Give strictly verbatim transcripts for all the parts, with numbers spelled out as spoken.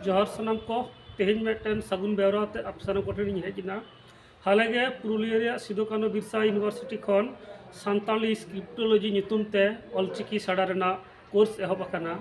ᱡᱚᱦᱟᱨ ᱥᱟᱱᱟᱢ ᱠᱚ᱾ ᱛᱮᱦᱮᱧ ᱢᱤᱫᱴᱮᱱ ᱥᱟᱹᱜᱩᱱ ᱵᱮᱣᱨᱟ ᱟᱛᱮ ᱟᱯᱮ ᱥᱟᱱᱟᱢ ᱠᱚᱴᱷᱮᱱ ᱤᱧ ᱦᱮᱡ ᱮᱱᱟ᱾ ᱦᱟᱞᱮ ᱜᱮ ᱯᱩᱨᱩᱞᱤᱭᱟᱹ ᱨᱮᱭᱟᱜ ᱥᱤᱫᱩ ᱠᱟᱹᱱᱦᱩ ᱵᱤᱨᱥᱟ ᱤᱭᱩᱱᱤᱵᱷᱟᱨᱥᱤᱴᱤ ᱠᱷᱚᱱ ᱥᱟᱱᱛᱟᱲᱤ ᱥᱠᱨᱤᱯᱴᱳᱞᱚᱡᱤ ᱧᱩᱛᱩᱢ ᱛᱮ ᱚᱞᱪᱤᱠᱤ ᱥᱮᱬᱟ ᱨᱮᱱᱟᱜ ᱠᱳᱨᱥ ᱮᱦᱚᱵ ᱟᱠᱟᱱᱟ᱾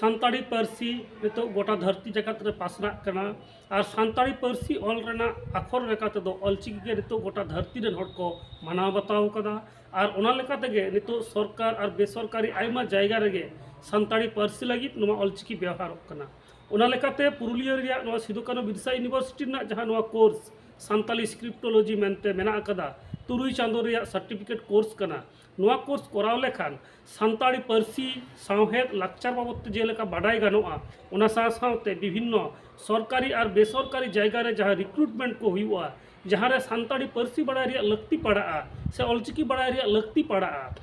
ᱥᱟᱱᱛᱟᱲᱤ ᱯᱟᱹᱨᱥᱤ ᱱᱤᱛᱚᱜ ᱜᱚᱴᱟ ᱫᱷᱟᱹᱨᱛᱤ ᱡᱟᱠᱟᱛ ᱨᱮ ᱯᱟᱥᱱᱟᱜ ᱠᱟᱱᱟ ᱟᱨ ᱥᱟᱱᱛᱟᱲᱤ ᱯᱟᱹᱨᱥᱤ ᱚᱞ ᱨᱮᱱᱟᱜ ᱟᱠᱷᱚᱨ ᱞᱮᱠᱟ ᱛᱮᱫᱚ ᱚᱞᱪᱤᱠᱤ ᱜᱮ ᱱᱤᱛᱚᱜ ᱜᱚᱴᱟ ᱫᱷᱟᱹᱨᱛᱤ ᱨᱮᱱ ᱦᱚᱲ ᱠᱚ ᱢᱟᱱᱟᱣ ᱵᱟᱛᱟᱣ ᱟᱠᱟᱫᱟ᱾ ᱟᱨ ᱚᱱᱟ ᱞᱮᱠᱟ ᱛᱮᱜᱮ ᱱᱤᱛᱚᱜ ᱥᱚᱨᱠᱟᱨ ᱟᱨ ᱵᱮᱥᱚᱨᱠᱟᱨᱤ ᱟᱭᱢᱟ ᱡᱟᱭᱜᱟ ᱨᱮᱜᱮ ᱥᱟᱱᱛᱟᱲᱤ ᱯᱟᱹᱨᱥᱤ ᱞᱟᱹᱜᱤᱫ ᱱᱚᱣᱟ ᱚᱞᱪᱤᱠᱤ ᱵᱮᱣᱦᱟᱨᱚᱜ ᱠᱟᱱᱟ᱾ ᱚᱱᱟ ᱞᱮᱠᱟᱛᱮ ᱯᱩᱨᱩᱞᱤᱭᱟᱹ ᱨᱮᱭᱟᱜ ᱱᱚᱣᱟ ᱥᱤᱫᱩ ᱠᱟᱹᱱᱦᱩ ᱵᱤᱨᱥᱟ ᱤᱭᱩᱱᱤᱵᱷᱟᱨᱥᱤᱴᱤ ᱨᱮᱱᱟᱜ ᱡᱟᱦᱟᱸ ᱱᱚᱣᱟ ᱠᱳᱨᱥ ᱥᱟᱱᱛᱟᱞᱤ ᱥᱠᱨᱤᱯᱴᱳᱞᱚᱡᱤ ᱢᱮᱱᱛᱮ ᱢᱮᱱᱟᱜ ᱟᱠᱟᱫᱟ, ᱛᱩᱨᱩᱭ ᱪᱟᱸᱫᱳ ᱨᱮᱭᱟᱜ ᱥᱟᱨᱴᱤᱯᱷᱤᱠᱮᱴ ᱠᱳᱨᱥ ᱠᱟᱱᱟ᱾ ᱱᱚᱣᱟ ᱠᱳᱨᱥ ᱠᱚᱨᱟᱣ ᱞᱮᱠᱷᱟᱱ ᱥᱟᱱᱛᱟᱲᱤ ᱯᱟᱹᱨᱥᱤ, ᱥᱟᱶᱦᱮᱫ, ᱞᱟᱠᱪᱟᱨ ᱵᱟᱵᱚᱫ ᱛᱮ ᱡᱮᱞᱮᱠᱟ ᱵᱟᱰᱟᱭ ᱜᱟᱱᱚᱜᱼᱟ, ᱚᱱᱟ ᱥᱟᱶ ᱥᱟᱶᱛᱮ ᱵᱤᱵᱷᱤᱱᱱᱚ ᱥᱚᱨᱠᱟᱨᱤ ᱟᱨ ᱵᱮᱥᱚᱨᱠᱟᱨᱤ ᱡᱟᱭᱜᱟ ᱨᱮ ᱡᱟᱦᱟᱸ ᱨᱤᱠᱨᱩᱴᱢᱮᱱᱴ ᱠᱚ ᱦᱩᱭᱩᱜᱼᱟ, ᱡᱟᱦᱟᱸ ᱨᱮ ᱥᱟᱱᱛᱟᱲᱤ ᱯᱟᱹᱨᱥᱤ ᱵᱟᱲᱟᱭ ᱨᱮᱭᱟᱜ ᱞᱟᱹᱠᱛᱤ ᱯᱟᱲᱟᱜᱼᱟ ᱥᱮ ᱚᱞᱪᱤᱠᱤ ᱵᱟᱲᱟᱭ ᱨᱮᱭᱟᱜ ᱞᱟᱹᱠᱛᱤ ᱯᱟᱲᱟᱜᱼᱟ,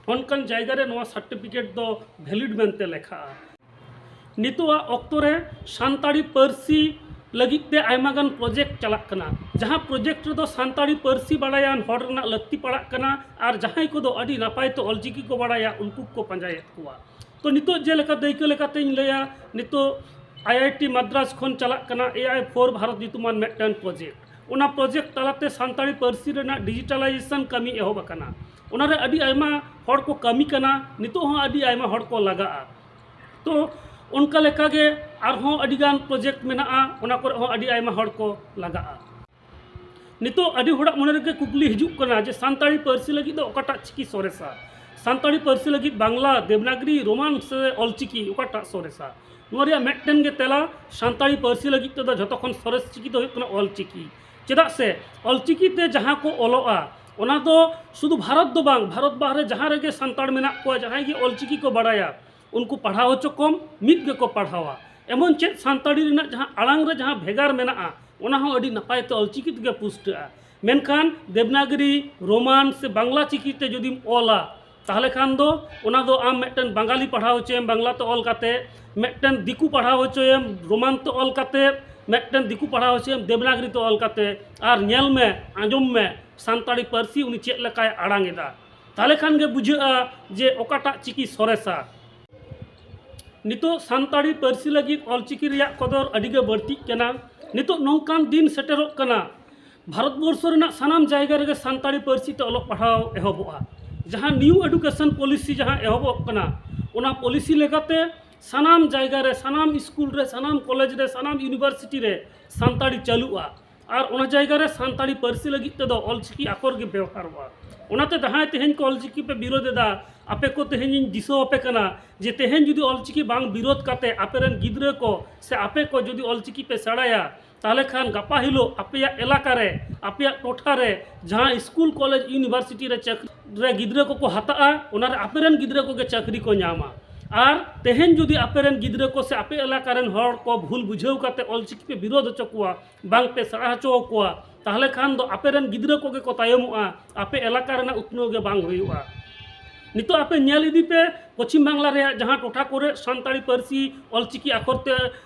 ᱚᱱᱠᱟᱱ ᱡᱟᱭᱜᱟ ᱨᱮ ᱱᱚᱣᱟ ᱥᱟᱨᱴᱤᱯᱷᱤᱠᱮᱴ ᱫᱚ ᱵᱷᱮᱞᱤᱰ ᱢᱮᱱᱛᱮ ᱞᱮᱠᱷᱟᱜᱼᱟ᱾ ᱱᱤᱛᱚᱜᱟᱜ ᱚᱠᱛᱚ ᱨᱮ ᱥᱟᱱᱛᱟᱲᱤ ᱯᱟᱹᱨᱥᱤ ᱞᱟᱹᱜᱤᱫ ᱛᱮ ᱟᱭᱢᱟ ᱜᱟᱱ ᱯᱨᱚᱡᱮᱠᱴ ᱪᱟᱞᱟᱜ ᱠᱟᱱᱟ, ᱡᱟᱦᱟᱸ ᱯᱨᱚᱡᱮᱠᱴ ᱨᱮᱫᱚ ᱥᱟᱱᱛᱟᱲᱤ ᱯᱟᱹᱨᱥᱤ ᱵᱟᱲᱟᱭᱟᱱ ᱦᱚᱲ ᱨᱮᱱᱟᱜ ᱞᱟᱹᱠᱛᱤ ᱯᱟᱲᱟᱜ ᱠᱟᱱᱟ ᱟᱨ ᱡᱟᱦᱟᱸᱭ ᱠᱚᱫᱚ ᱟᱹᱰᱤ ᱱᱟᱯᱟᱭ ᱛᱮ ᱚᱞᱪᱤᱠᱤ ᱠᱚ ᱵᱟᱲᱟᱭᱟ, ᱩᱱᱠᱩ ᱠᱚ ᱯᱟᱸᱡᱟᱭᱮᱫ ᱠᱚᱣᱟ᱾ ᱛᱚ ᱱᱤᱛᱚᱜ ᱡᱮᱞᱮᱠᱟ ᱫᱟᱹᱭᱠᱟᱹ ᱞᱮᱠᱟᱛᱮᱧ ᱞᱟᱹᱭᱟ, ᱱᱤᱛᱚᱜ ᱟᱭ ᱟᱭ ᱴᱤ ᱢᱟᱫᱽᱨᱟᱥ ᱠᱷᱚᱱ ᱪᱟᱞᱟᱜ ᱠᱟᱱᱟ ᱮ ᱟᱭ ᱯᱷᱳᱨ ᱵᱷᱟᱨᱚᱛ ᱧᱩᱛᱩᱢᱟᱱ ᱢᱤᱫᱴᱮᱱ ᱯᱨᱚᱡᱮᱠᱴ᱾ ᱚᱱᱟ ᱯᱨᱚᱡᱮᱠᱴ ᱛᱟᱞᱟᱛᱮ ᱥᱟᱱᱛᱟᱲᱤ ᱯᱟᱹᱨᱥᱤ ᱨᱮᱱᱟᱜ ᱰᱤᱡᱤᱴᱟᱞᱟᱭᱡᱮᱥᱚᱱ ᱠᱟᱹᱢᱤ ᱮᱦᱚᱵ ᱟᱠᱟᱱᱟ᱾ ᱚᱱᱟᱨᱮ ᱟᱹᱰᱤ ᱟᱭᱢᱟ ᱦᱚᱲ ᱠᱚ ᱠᱟᱹᱢᱤ ᱠᱟᱱᱟ, ᱱᱤᱛᱚᱜ ᱦᱚᱸ ᱟᱹᱰᱤ ᱟᱭᱢᱟ ᱦᱚᱲ ᱠᱚ ᱞᱟᱜᱟᱜᱼᱟ᱾ ᱛᱚ ᱚᱱᱠᱟ ᱞᱮᱠᱟᱜᱮ ᱟᱨᱦᱚᱸ ᱟᱹᱰᱤᱜᱟᱱ ᱯᱨᱚᱡᱮᱠᱴ ᱢᱮᱱᱟᱜᱼᱟ, ᱚᱱᱟ ᱠᱚᱨᱮ ᱦᱚᱸ ᱟᱹᱰᱤ ᱟᱭᱢᱟ ᱦᱚᱲ ᱠᱚ ᱞᱟᱜᱟᱜᱼᱟ᱾ ᱱᱤᱛᱚᱜ ᱟᱹᱰᱤ ᱦᱚᱲᱟᱜ ᱢᱚᱱᱮ ᱨᱮᱜᱮ ᱠᱩᱠᱞᱤ ᱦᱤᱡᱩᱜ ᱠᱟᱱᱟ ᱡᱮ ᱥᱟᱱᱛᱟᱲᱤ ᱯᱟᱹᱨᱥᱤ ᱞᱟᱹᱜᱤᱫ ᱫᱚ ᱚᱠᱟᱴᱟᱜ ᱪᱤᱠᱤ ᱥᱚᱨᱮᱥᱟ? ᱥᱟᱱᱛᱟᱲᱤ ᱯᱟᱹᱨᱥᱤ ᱞᱟᱹᱜᱤᱫ ᱵᱟᱝᱞᱟ, ᱫᱮᱵᱽᱱᱟᱜᱽᱨᱤ, ᱨᱳᱢᱟᱱ ᱥᱮ ᱚᱞᱪᱤᱠᱤ, ᱚᱠᱟᱴᱟᱜ ᱥᱚᱨᱮᱥᱟ? ᱱᱚᱣᱟ ᱨᱮᱭᱟᱜ ᱢᱤᱫᱴᱮᱱ ᱜᱮ ᱛᱮᱞᱟ, ᱥᱟᱱᱛᱟᱲᱤ ᱯᱟᱹᱨᱥᱤ ᱞᱟᱹᱜᱤᱫ ᱛᱮᱫᱚ ᱡᱷᱚᱛᱚ ᱠᱷᱚᱱ ᱥᱚᱨᱮᱥ ᱪᱤᱠᱤ ᱫᱚ ᱦᱩᱭᱩᱜ ᱠᱟᱱᱟ ᱚᱞᱪᱤᱠᱤ᱾ ᱪᱮᱫᱟᱜ ᱥᱮ ᱚᱞᱪᱤᱠᱤ ᱛᱮ ᱡᱟᱦᱟᱸ ᱠᱚ ᱚᱞᱚᱜᱼᱟ, ᱚᱱᱟ ᱫᱚ ᱥᱩᱫᱷᱩ ᱵᱷᱟᱨᱚᱛ ᱫᱚ ᱵᱟᱝ, ᱵᱷᱟᱨᱚᱛ ᱵᱟᱦᱨᱮ ᱡᱟᱦᱟᱸ ᱨᱮᱜᱮ ᱥᱟᱱᱛᱟᱲ ᱢᱮᱱᱟᱜ ᱠᱚᱣᱟ, ᱡᱟᱦᱟᱸᱭ ᱜᱮ ᱚᱞᱪᱤᱠᱤ ᱠᱚ ᱵᱟᱲᱟᱭᱟ, ᱩᱱᱠᱩ ᱯᱟᱲᱦᱟᱣ ᱦᱚᱪᱚ ᱠᱚᱢ, ᱢᱤᱫ ᱜᱮᱠᱚ ᱯᱟᱲᱦᱟᱣᱟ᱾ ᱮᱢᱚᱱ ᱪᱮᱫ ᱥᱟᱱᱛᱟᱲᱤ ᱨᱮᱱᱟᱜ ᱡᱟᱦᱟᱸ ᱟᱲᱟᱝ ᱨᱮ ᱡᱟᱦᱟᱸ ᱵᱷᱮᱜᱟᱨ ᱢᱮᱱᱟᱜᱼᱟ, ᱚᱱᱟ ᱦᱚᱸ ᱟᱹᱰᱤ ᱱᱟᱯᱟᱭ ᱛᱮ ᱚᱞᱪᱤᱠᱤ ᱛᱮᱜᱮ ᱯᱩᱥᱴᱟᱹᱜᱼᱟ᱾ ᱢᱮᱱᱠᱷᱟᱱ ᱫᱮᱵᱽᱱᱟᱜᱽᱨᱤ, ᱨᱳᱢᱟᱱ ᱥᱮ ᱵᱟᱝᱞᱟ ᱪᱤᱠᱤ ᱛᱮ ᱡᱩᱫᱤᱢ ᱚᱞᱟ, ᱛᱟᱦᱚᱞᱮ ᱠᱷᱟᱱ ᱫᱚ ᱚᱱᱟ ᱫᱚ ᱟᱢ ᱢᱤᱫᱴᱮᱱ ᱵᱟᱝᱜᱟᱞᱤ ᱯᱟᱲᱦᱟᱣ ᱦᱚᱪᱚᱭᱮᱢ ᱵᱟᱝᱞᱟ ᱛᱮ ᱚᱞ ᱠᱟᱛᱮ, ᱢᱤᱫᱴᱮᱱ ᱫᱤᱠᱩ ᱯᱟᱲᱦᱟᱣ ᱦᱚᱪᱚᱭᱮᱢ ᱨᱳᱢᱟᱱ ᱛᱮ ᱚᱞ ᱠᱟᱛᱮ, ᱢᱤᱫᱴᱮᱱ ᱫᱤᱠᱩ ᱯᱟᱲᱦᱟᱣ ᱦᱚᱪᱚᱭᱮᱢ ᱫᱮᱵᱽᱱᱟᱜᱽᱨᱤ ᱛᱮ ᱚᱞ ᱠᱟᱛᱮ, ᱟᱨ ᱧᱮᱞ ᱢᱮ, ᱟᱸᱡᱚᱢ ᱢᱮ, ᱥᱟᱱᱛᱟᱲᱤ ᱯᱟᱹᱨᱥᱤ ᱩᱱᱤ ᱪᱮᱫ ᱞᱮᱠᱟᱭ ᱟᱲᱟᱝ ᱮᱫᱟ᱾ ᱛᱟᱦᱚᱞᱮ ᱠᱷᱟᱱ ᱜᱮ ᱵᱩᱡᱷᱟᱹᱜᱼᱟ ᱡᱮ ᱚᱠᱟᱴᱟᱜ ᱪᱤᱠᱤ ᱥᱚᱨᱮᱥᱟ᱾ ᱱᱤᱛᱚᱜ ᱥᱟᱱᱛᱟᱲᱤ ᱯᱟᱹᱨᱥᱤ ᱞᱟᱹᱜᱤᱫ ᱚᱞᱪᱤᱠᱤ ᱨᱮᱭᱟᱜ ᱠᱚᱫᱚᱨ ᱟᱹᱰᱤ ᱜᱮ ᱵᱟᱹᱲᱛᱤᱜ ᱠᱟᱱᱟ᱾ ᱱᱤᱛᱚᱜ ᱱᱚᱝᱠᱟᱱ ᱫᱤᱱ ᱥᱮᱴᱮᱨᱚᱜ ᱠᱟᱱᱟ, ᱵᱷᱟᱨᱚᱛ ᱵᱚᱨᱥᱚ ᱨᱮᱱᱟᱜ ᱥᱟᱱᱟᱢ ᱡᱟᱭᱜᱟ ᱨᱮᱜᱮ ᱥᱟᱱᱛᱟᱲᱤ ᱯᱟᱹᱨᱥᱤ ᱛᱮ ᱚᱞᱚᱜ ᱯᱟᱲᱦᱟᱣ ᱮᱦᱚᱵᱚᱜᱼᱟ᱾ ᱡᱟᱦᱟᱸ New Education Policy ᱡᱟᱦᱟᱸ ᱮᱦᱚᱵᱚᱜ ᱠᱟᱱᱟ, ᱚᱱᱟ ᱯᱚᱞᱤᱥᱤ ᱞᱮᱠᱟᱛᱮ ᱥᱟᱱᱟᱢ ᱡᱟᱭᱜᱟ ᱨᱮ, ᱥᱟᱱᱟᱢ ᱥᱠᱩᱞ ᱨᱮ, ᱥᱟᱱᱟᱢ ᱠᱚᱞᱮᱡᱽ ᱨᱮ, ᱥᱟᱱᱟᱢ ᱤᱭᱩᱱᱤᱵᱷᱟᱨᱥᱤᱴᱤ ᱨᱮ ᱥᱟᱱᱛᱟᱲᱤ ᱪᱟᱹᱞᱩᱜᱼᱟ᱾ ᱟᱨ ᱚᱱᱟ ᱡᱟᱭᱜᱟ ᱨᱮ ᱥᱟᱱᱛᱟᱲᱤ ᱯᱟᱹᱨᱥᱤ ᱞᱟᱹᱜᱤᱫ ᱛᱮᱫᱚ ᱚᱞᱪᱤᱠᱤ ᱟᱠᱷᱚᱨ ᱜᱮ ᱵᱮᱣᱦᱟᱨᱚᱜᱼᱟ᱾ ᱚᱱᱟᱛᱮ ᱡᱟᱦᱟᱸᱭ ᱛᱮᱦᱮᱧ ᱠᱚ ᱚᱞᱪᱤᱠᱤ ᱯᱮ ᱵᱤᱨᱳᱫ ᱮᱫᱟ, ᱟᱯᱮ ᱠᱚ ᱛᱮᱦᱮᱧ ᱤᱧ ᱫᱤᱥᱟᱹ ᱟᱯᱮ ᱠᱟᱱᱟ ᱡᱮ ᱛᱮᱦᱮᱧ ᱡᱩᱫᱤ ᱚᱞᱪᱤᱠᱤ ᱵᱟᱝ ᱵᱤᱨᱳᱫ ᱠᱟᱛᱮ ᱟᱯᱮ ᱨᱮᱱ ᱜᱤᱫᱽᱨᱟᱹ ᱠᱚ ᱥᱮ ᱟᱯᱮ ᱠᱚ ᱡᱩᱫᱤ ᱚᱞᱪᱤᱠᱤ ᱯᱮ ᱥᱮᱬᱟᱭᱟ, ᱛᱟᱦᱚᱞᱮ ᱠᱷᱟᱱ ᱜᱟᱯᱟ ᱦᱤᱞᱳᱜ ᱟᱯᱮᱭᱟᱜ ᱮᱞᱟᱠᱟ ᱨᱮ, ᱟᱯᱮᱭᱟᱜ ᱴᱚᱴᱷᱟ ᱨᱮ ᱡᱟᱦᱟᱸ ᱥᱠᱩᱞ, ᱠᱚᱞᱮᱡᱽ, ᱤᱭᱩᱱᱤᱵᱷᱟᱨᱥᱤᱴᱤ ᱨᱮ ᱪᱟᱹᱠ-, ᱨᱮ ᱜᱤᱫᱽᱨᱟᱹ ᱠᱚᱠᱚ ᱦᱟᱛᱟᱜᱼᱟ, ᱚᱱᱟ ᱨᱮ ᱟᱯᱮ ᱨᱮᱱ ᱜᱤᱫᱽᱨᱟᱹ ᱠᱚᱜᱮ ᱪᱟᱹᱠᱨᱤ ᱠᱚ ᱧᱟᱢᱟ᱾ ᱟᱨ ᱛᱮᱦᱮᱧ ᱡᱩᱫᱤ ᱟᱯᱮ ᱨᱮᱱ ᱜᱤᱫᱽᱨᱟᱹ ᱠᱚ ᱥᱮ ᱟᱯᱮ ᱮᱞᱟᱠᱟ ᱨᱮᱱ ᱦᱚᱲ ᱠᱚ ᱵᱷᱩᱞ ᱵᱩᱡᱷᱟᱹᱣ ᱠᱟᱛᱮ ᱚᱞᱪᱤᱠᱤ ᱯᱮ ᱵᱤᱨᱳᱫ ᱦᱚᱪᱚ ᱠᱚᱣᱟ, ᱵᱟᱝ ᱯᱮ ᱥᱮᱬᱟ ᱦᱚᱪᱚ ᱟᱠᱚᱣᱟ, ᱛᱟᱦᱚᱞᱮ ᱠᱷᱟᱱ ᱫᱚ ᱟᱯᱮ ᱨᱮᱱ ᱜᱤᱫᱽᱨᱟᱹ ᱠᱚᱜᱮ ᱠᱚ ᱛᱟᱭᱚᱢᱚᱜᱼᱟ, ᱟᱯᱮ ᱮᱞᱟᱠᱟ ᱨᱮᱱᱟᱜ ᱩᱛᱱᱟᱹᱣ ᱜᱮ ᱵᱟᱝ ᱦᱩᱭᱩᱜᱼᱟ᱾ ᱱᱤᱛᱚᱜ ᱟᱯᱮ ᱧᱮᱞ ᱤᱫᱤ ᱯᱮ, ᱯᱚᱪᱷᱤᱢ ᱵᱟᱝᱞᱟ ᱨᱮᱭᱟᱜ ᱡᱟᱦᱟᱸ ᱴᱚᱴᱷᱟ ᱠᱚᱨᱮ ᱥᱟᱱᱛᱟᱲᱤ ᱯᱟᱹᱨᱥᱤ ᱚᱞᱪᱤᱠᱤ ᱟᱠᱷᱚᱨ ᱛᱮ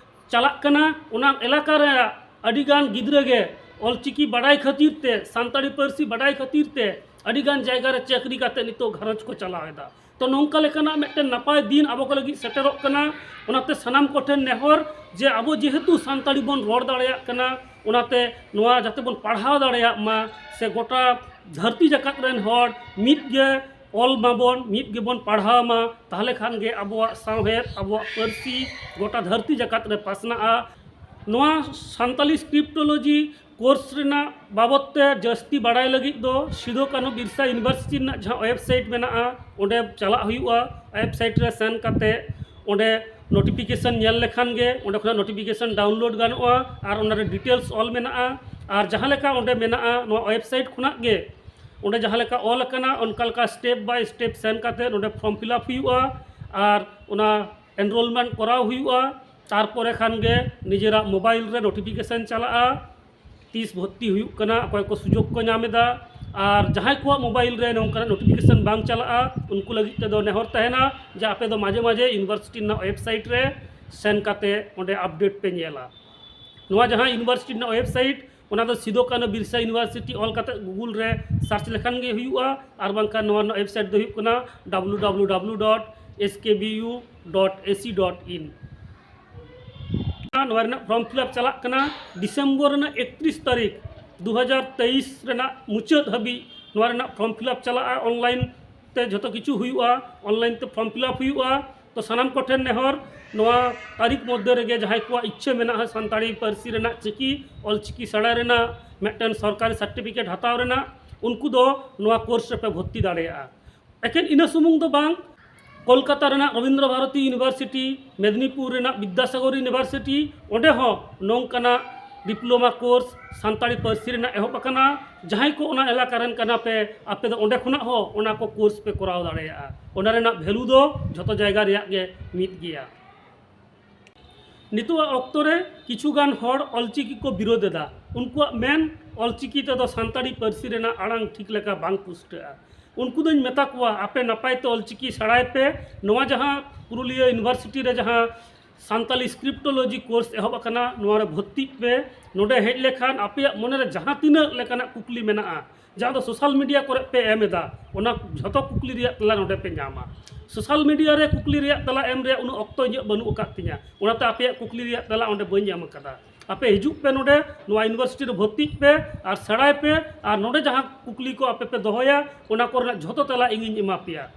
ᱪᱟᱞᱟᱜ ᱠᱟᱱᱟ, ᱚᱱᱟ ᱮᱞᱟᱠᱟ ᱨᱮᱭᱟᱜ ᱟᱹᱰᱤᱜᱟᱱ ᱜᱤᱫᱽᱨᱟᱹ ᱜᱮ ᱚᱞᱪᱤᱠᱤ ᱵᱟᱰᱟᱭ ᱠᱷᱟᱹᱛᱤᱨ ᱛᱮ, ᱥᱟᱱᱛᱟᱲᱤ ᱯᱟᱹᱨᱥᱤ ᱵᱟᱰᱟᱭ ᱠᱷᱟᱹᱛᱤᱨ ᱛᱮ ᱟᱹᱰᱤᱜᱟᱱ ᱡᱟᱭᱜᱟ ᱨᱮ ᱪᱟᱹᱠᱨᱤ ᱠᱟᱛᱮ ᱱᱤᱛᱚᱜ ᱜᱷᱟᱨᱚᱸᱡᱽ ᱠᱚ ᱪᱟᱞᱟᱣ ᱮᱫᱟ᱾ ᱛᱚ, ᱱᱚᱝᱠᱟ ᱞᱮᱠᱟᱱᱟᱜ ᱢᱤᱫᱴᱮᱱ ᱱᱟᱯᱟᱭ ᱫᱤᱱ ᱟᱵᱚ ᱠᱚ ᱞᱟᱹᱜᱤᱫ ᱥᱮᱴᱮᱨᱚᱜ ᱠᱟᱱᱟ᱾ ᱚᱱᱟᱛᱮ ᱥᱟᱱᱟᱢ ᱠᱚᱴᱷᱮᱱ ᱱᱮᱦᱚᱨ ᱡᱮ ᱟᱵᱚ ᱡᱮᱦᱮᱛᱩ ᱥᱟᱱᱛᱟᱲᱤ ᱵᱚᱱ ᱨᱚᱲ ᱫᱟᱲᱮᱭᱟᱜ ᱠᱟᱱᱟ, ᱚᱱᱟᱛᱮ ᱱᱚᱣᱟ ᱡᱟᱛᱮ ᱵᱚᱱ ᱯᱟᱲᱦᱟᱣ ᱫᱟᱲᱮᱭᱟᱜ ᱢᱟ, ᱥᱮ ᱜᱚᱴᱟ ᱫᱷᱟᱹᱨᱛᱤ ᱡᱟᱠᱟᱛ ᱨᱮᱱ ᱦᱚᱲ ᱢᱤᱫ ᱜᱮ ᱚᱞ ᱢᱟᱵᱚᱱ, ᱢᱤᱫ ᱜᱮᱵᱚᱱ ᱯᱟᱲᱦᱟᱣ ᱢᱟ, ᱛᱟᱦᱚᱞᱮ ᱠᱷᱟᱱ ᱜᱮ ᱟᱵᱚᱣᱟᱜ ᱥᱟᱶᱦᱮᱫ, ᱟᱵᱚᱣᱟᱜ ᱯᱟᱹᱨᱥᱤ ᱜᱚᱴᱟ ᱫᱷᱟᱹᱨᱛᱤ ᱡᱟᱠᱟᱛ ᱨᱮ ᱯᱟᱥᱱᱟᱜᱼᱟ᱾ ᱱᱚᱣᱟ ᱥᱟᱱᱛᱟᱞᱤ ᱥᱠᱨᱤᱯᱴᱳᱞᱚᱡᱤ ᱠᱳᱨᱥ ᱨᱮᱱᱟᱜ ᱵᱟᱵᱚᱫ ᱛᱮ ᱡᱟᱹᱥᱛᱤ ᱵᱟᱲᱟᱭ ᱞᱟᱹᱜᱤᱫ ᱫᱚ ᱥᱤᱫᱩ ᱠᱟᱹᱱᱦᱩ ᱵᱤᱨᱥᱟ ᱤᱭᱩᱱᱤᱵᱷᱟᱨᱥᱤᱴᱤ ᱨᱮᱱᱟᱜ ᱡᱟᱦᱟᱸ ᱳᱭᱮᱵᱽᱥᱟᱭᱤᱴ ᱢᱮᱱᱟᱜᱼᱟ, ᱚᱸᱰᱮ ᱪᱟᱞᱟᱜ ᱦᱩᱭᱩᱜᱼᱟ᱾ ᱳᱭᱮᱵᱽᱥᱟᱭᱤᱴ ᱨᱮ ᱥᱮᱱ ᱠᱟᱛᱮ ᱚᱸᱰᱮ ᱱᱳᱴᱤᱯᱷᱤᱠᱮᱥᱚᱱ ᱧᱮᱞ ᱞᱮᱠᱷᱟᱱ ᱜᱮ ᱚᱸᱰᱮ ᱠᱷᱚᱱᱟᱜ ᱱᱳᱴᱤᱯᱷᱤᱠᱮᱥᱚᱱ ᱰᱟᱣᱩᱱᱞᱳᱰ ᱜᱟᱱᱚᱜᱼᱟ ᱟᱨ ᱚᱱᱟ ᱨᱮ ᱰᱤᱴᱮᱞᱥ ᱚᱞ ᱢᱮᱱᱟᱜᱼᱟ᱾ ᱟᱨ ᱡᱟᱦᱟᱸ ᱞᱮᱠᱟ ᱚᱸᱰᱮ ᱢᱮᱱᱟᱜᱼᱟ, ᱱᱚᱣᱟ ᱳᱭᱮᱵᱽᱥᱟᱭᱤᱴ ᱠᱷᱚᱱᱟᱜ ᱜᱮ ᱚᱸᱰᱮ ᱡᱟᱦᱟᱸ ᱞᱮᱠᱟ ᱚᱞ ᱟᱠᱟᱱᱟ, ᱚᱱᱠᱟ ᱞᱮᱠᱟ ᱥᱴᱮᱯ ᱵᱟᱭ ᱥᱴᱮᱯ ᱥᱮᱱ ᱠᱟᱛᱮ ᱚᱸᱰᱮ ᱯᱷᱨᱚᱢ ᱯᱷᱤᱞᱟᱯ ᱦᱩᱭᱩᱜᱼᱟ ᱟᱨ ᱚᱱᱟ ᱮᱱᱨᱳᱞᱢᱮᱱᱴ ᱠᱚᱨᱟᱣ ᱦᱩᱭᱩᱜᱼᱟ᱾ ᱛᱟᱨᱯᱚᱨᱮ ᱠᱷᱟᱱ ᱜᱮ ᱱᱤᱡᱮᱨᱟᱜ ᱢᱳᱵᱟᱭᱤᱞ ᱨᱮ ᱱᱳᱴᱤᱯᱷᱤᱠᱮᱥᱚᱱ ᱪᱟᱞᱟᱜᱼᱟ, ᱛᱤᱥ ᱵᱷᱚᱨᱛᱤ ᱦᱩᱭᱩᱜ ᱠᱟᱱᱟ, ᱚᱠᱚᱭ ᱠᱚ ᱥᱩᱡᱳᱜᱽ ᱠᱚ ᱧᱟᱢ ᱮᱫᱟ᱾ ᱟᱨ ᱡᱟᱦᱟᱸᱭ ᱠᱚᱣᱟᱜ ᱢᱳᱵᱟᱭᱤᱞ ᱨᱮ ᱱᱚᱝᱠᱟᱱᱟᱜ ᱱᱳᱴᱤᱯᱷᱤᱠᱮᱥᱚᱱ ᱵᱟᱝ ᱪᱟᱞᱟᱜᱼᱟ, ᱩᱱᱠᱩ ᱞᱟᱹᱜᱤᱫ ᱛᱮᱫᱚ ᱱᱮᱦᱚᱨ ᱛᱟᱦᱮᱱᱟ ᱡᱮ ᱟᱯᱮ ᱫᱚ ᱢᱟᱡᱷᱮ ᱢᱟᱡᱷᱮ ᱤᱭᱩᱱᱤᱵᱷᱟᱨᱥᱤᱴᱤ ᱨᱮᱱᱟᱜ ᱳᱭᱮᱵᱽᱥᱟᱭᱤᱴ ᱨᱮ ᱥᱮᱱ ᱠᱟᱛᱮ ᱚᱸᱰᱮ ᱟᱯᱰᱮᱴ ᱯᱮ ᱧᱮᱞᱟ᱾ ᱱᱚᱣᱟ ᱡᱟᱦᱟᱸ ᱤᱭᱩᱱᱤᱵᱷᱟᱨᱥᱤᱴᱤ ᱨᱮᱱᱟᱜ ᱳᱭᱮᱵᱽᱥᱟᱭᱤᱴ, ᱚᱱᱟ ᱫᱚ ᱥᱤᱫᱩ ᱠᱟᱹᱱᱦᱩ ᱵᱤᱨᱥᱟ ᱤᱭᱩᱱᱤᱵᱷᱟᱨᱥᱤᱴᱤ ᱚᱞ ᱠᱟᱛᱮ ᱜᱩᱜᱩᱞ ᱨᱮ ᱥᱟᱨᱪ ᱞᱮᱠᱷᱟᱱ ᱜᱮ ᱦᱩᱭᱩᱜᱼᱟ᱾ ᱟᱨ ᱵᱟᱝᱠᱷᱟᱱ ᱱᱚᱣᱟ ᱨᱮᱱᱟᱜ ᱳᱭᱮᱵᱽᱥᱟᱭᱤᱴ ᱫᱚ ᱦᱩᱭᱩᱜ ᱠᱟᱱᱟ W W W dot S K B U dot A C dot in. ᱱᱚᱣᱟ ᱨᱮᱱᱟᱜ ᱯᱷᱨᱚᱢ ᱯᱷᱤᱞᱟᱯ ᱪᱟᱞᱟᱜ ᱠᱟᱱᱟ᱾ ᱰᱤᱥᱮᱢᱵᱚᱨ ᱨᱮᱱᱟᱜ ᱮᱠᱛᱨᱤᱥ ᱛᱟᱹᱨᱤᱠᱷ ᱫᱩ ᱦᱟᱡᱟᱨ ᱛᱮᱭᱤᱥ ᱨᱮᱱᱟᱜ ᱢᱩᱪᱟᱹᱫ ᱦᱟᱹᱵᱤᱡ ᱱᱚᱣᱟ ᱨᱮᱱᱟᱜ ᱯᱷᱨᱚᱢ ᱯᱷᱤᱞᱟᱯ ᱪᱟᱞᱟᱜᱼᱟ᱾ ᱚᱱᱞᱟᱭᱤᱱ ᱛᱮ ᱡᱷᱚᱛᱚ ᱠᱤᱪᱷᱩ ᱦᱩᱭᱩᱜᱼᱟ, ᱚᱱᱞᱟᱭᱤᱱ ᱛᱮ ᱯᱷᱨᱚᱢ ᱯᱷᱤᱞᱟᱯ ᱦᱩᱭᱩᱜᱼᱟ᱾ ᱛᱚ ᱥᱟᱱᱟᱢ ᱠᱚᱴᱷᱮᱱ ᱱᱮᱦᱚᱨ, ᱱᱚᱣᱟ ᱛᱟᱹᱨᱤᱠᱷ ᱢᱚᱫᱽᱫᱷᱮ ᱨᱮᱜᱮ ᱡᱟᱦᱟᱸᱭ ᱠᱚᱣᱟᱜ ᱤᱪᱪᱷᱟᱹ ᱢᱮᱱᱟᱜᱼᱟ ᱥᱟᱱᱛᱟᱲᱤ ᱯᱟᱹᱨᱥᱤ ᱨᱮᱱᱟᱜ ᱪᱤᱠᱤ, ᱚᱞᱪᱤᱠᱤ ᱥᱮᱬᱟ ᱨᱮᱱᱟᱜ, ᱢᱤᱫᱴᱮᱱ ᱥᱚᱨᱠᱟᱨᱤ ᱥᱟᱨᱴᱤᱯᱷᱤᱠᱮᱴ ᱦᱟᱛᱟᱣ ᱨᱮᱱᱟᱜ, ᱩᱱᱠᱩ ᱫᱚ ᱱᱚᱣᱟ ᱠᱳᱨᱥ ᱨᱮᱯᱮ ᱵᱷᱚᱨᱛᱤ ᱫᱟᱲᱮᱭᱟᱜᱼᱟ᱾ ᱮᱠᱮᱱ ᱤᱱᱟᱹ ᱥᱩᱢᱩᱝ ᱫᱚ ᱵᱟᱝ, ᱠᱳᱞᱠᱟᱛᱟ ᱨᱮᱱᱟᱜ ᱨᱚᱵᱤᱱᱫᱨᱚ ᱵᱷᱟᱨᱚᱛᱤ ᱤᱭᱩᱱᱤᱵᱷᱟᱨᱥᱤᱴᱤ, ᱢᱮᱫᱽᱱᱤᱯᱩᱨ ᱨᱮᱱᱟᱜ ᱵᱤᱫᱽᱫᱟᱥᱟᱜᱚᱨ ᱤᱭᱩᱱᱤᱵᱷᱟᱨᱥᱤᱴᱤ, ᱚᱸᱰᱮ ᱦᱚᱸ ᱱᱚᱝᱠᱟᱱᱟᱜ ᱰᱤᱯᱞᱳᱢᱟ ᱠᱳᱨᱥ ᱥᱟᱱᱛᱟᱲᱤ ᱯᱟᱹᱨᱥᱤ ᱨᱮᱱᱟᱜ ᱮᱦᱚᱵ ᱟᱠᱟᱱᱟ᱾ ᱡᱟᱦᱟᱸᱭ ᱠᱚ ᱚᱱᱟ ᱮᱞᱟᱠᱟ ᱨᱮᱱ ᱠᱟᱱᱟ ᱯᱮ, ᱟᱯᱮ ᱫᱚ ᱚᱸᱰᱮ ᱠᱷᱚᱱᱟᱜ ᱦᱚᱸ ᱚᱱᱟ ᱠᱚ ᱠᱳᱨᱥ ᱯᱮ ᱠᱚᱨᱟᱣ ᱫᱟᱲᱮᱭᱟᱜᱼᱟ᱾ ᱚᱱᱟ ᱨᱮᱱᱟᱜ ᱵᱷᱮᱞᱩ ᱫᱚ ᱡᱷᱚᱛᱚ ᱡᱟᱭᱜᱟ ᱨᱮᱭᱟᱜ ᱜᱮ ᱢᱤᱫ ᱜᱮᱭᱟ᱾ ᱱᱤᱛᱚᱜᱟᱜ ᱚᱠᱛᱚ ᱨᱮ ᱠᱤᱪᱷᱩ ᱜᱟᱱ ᱦᱚᱲ ᱚᱞᱪᱤᱠᱤ ᱠᱚ ᱵᱤᱨᱳᱫ ᱮᱫᱟ᱾ ᱩᱱᱠᱩᱣᱟᱜ ᱢᱮᱱ, ᱚᱞᱪᱤᱠᱤ ᱛᱮᱫᱚ ᱥᱟᱱᱛᱟᱲᱤ ᱯᱟᱹᱨᱥᱤ ᱨᱮᱱᱟᱜ ᱟᱲᱟᱝ ᱴᱷᱤᱠ ᱞᱮᱠᱟ ᱵᱟᱝ ᱯᱩᱥᱴᱟᱹᱜᱼᱟ᱾ ᱩᱱᱠᱩ ᱫᱚᱧ ᱢᱮᱛᱟ ᱠᱚᱣᱟ, ᱟᱯᱮ ᱱᱟᱯᱟᱭ ᱛᱮ ᱚᱞᱪᱤᱠᱤ ᱥᱮᱬᱟᱭ ᱯᱮ᱾ ᱱᱚᱣᱟ ᱡᱟᱦᱟᱸ ᱯᱩᱨᱩᱞᱤᱭᱟᱹ ᱤᱭᱩᱱᱤᱵᱷᱟᱨᱥᱤᱴᱤ ᱨᱮ ᱡᱟᱦᱟᱸ ᱥᱟᱱᱛᱟᱞᱤ ᱥᱠᱨᱤᱯᱴᱳᱞᱚᱡᱤ ᱠᱳᱨᱥ ᱮᱦᱚᱵ ᱟᱠᱟᱱᱟ, ᱱᱚᱣᱟ ᱨᱮ ᱵᱷᱚᱨᱛᱤᱜ ᱯᱮ᱾ ᱱᱚᱰᱮ ᱦᱮᱡ ᱞᱮᱠᱷᱟᱱ ᱟᱯᱮᱭᱟᱜ ᱢᱚᱱᱮ ᱨᱮ ᱡᱟᱦᱟᱸ ᱛᱤᱱᱟᱹᱜ ᱞᱮᱠᱟᱱᱟᱜ ᱠᱩᱠᱞᱤ ᱢᱮᱱᱟᱜᱼᱟ, ᱡᱟᱦᱟᱸ ᱫᱚ ᱥᱳᱥᱟᱞ ᱢᱤᱰᱤᱭᱟ ᱠᱚᱨᱮ ᱯᱮ ᱮᱢ ᱮᱫᱟ, ᱚᱱᱟ ᱡᱷᱚᱛᱚ ᱠᱩᱠᱞᱤ ᱨᱮᱭᱟᱜ ᱛᱮᱞᱟ ᱱᱚᱰᱮ ᱯᱮ ᱧᱟᱢᱟ᱾ ᱥᱳᱥᱟᱞ ᱢᱤᱰᱤᱭᱟ ᱨᱮ ᱠᱩᱠᱞᱤ ᱨᱮᱭᱟᱜ ᱛᱮᱞᱟ ᱮᱢ ᱨᱮᱭᱟᱜ ᱩᱱᱟᱹᱜ ᱚᱠᱛᱚ ᱤᱧᱟᱹᱜ ᱵᱟᱹᱱᱩᱜ ᱟᱠᱟᱫ ᱛᱤᱧᱟᱹ, ᱚᱱᱟᱛᱮ ᱟᱯᱮᱭᱟᱜ ᱠᱩᱠᱞᱤ ᱨᱮᱭᱟᱜ ᱛᱮᱞᱟ ᱚᱸᱰᱮ ᱵᱟᱹᱧ ᱮᱢ ᱟᱠᱟᱫᱟ᱾ ᱟᱯᱮ ᱦᱤᱡᱩᱜ ᱯᱮ ᱱᱚᱰᱮ, ᱱᱚᱣᱟ ᱤᱭᱩᱱᱤᱵᱷᱟᱨᱥᱤᱴᱤ ᱨᱮ ᱵᱷᱚᱨᱛᱤᱜ ᱯᱮ ᱟᱨ ᱥᱮᱬᱟᱭ ᱯᱮ, ᱟᱨ ᱱᱚᱰᱮ ᱡᱟᱦᱟᱸ ᱠᱩᱠᱞᱤ ᱠᱚ ᱟᱯᱮ ᱯᱮ ᱫᱚᱦᱚᱭᱟ, ᱚᱱᱟ ᱠᱚᱨᱮᱱᱟᱜ ᱡᱷᱚᱛᱚ ᱛᱮᱞᱟ ᱤᱧᱤᱧ ᱮᱢᱟ ᱯᱮᱭᱟ᱾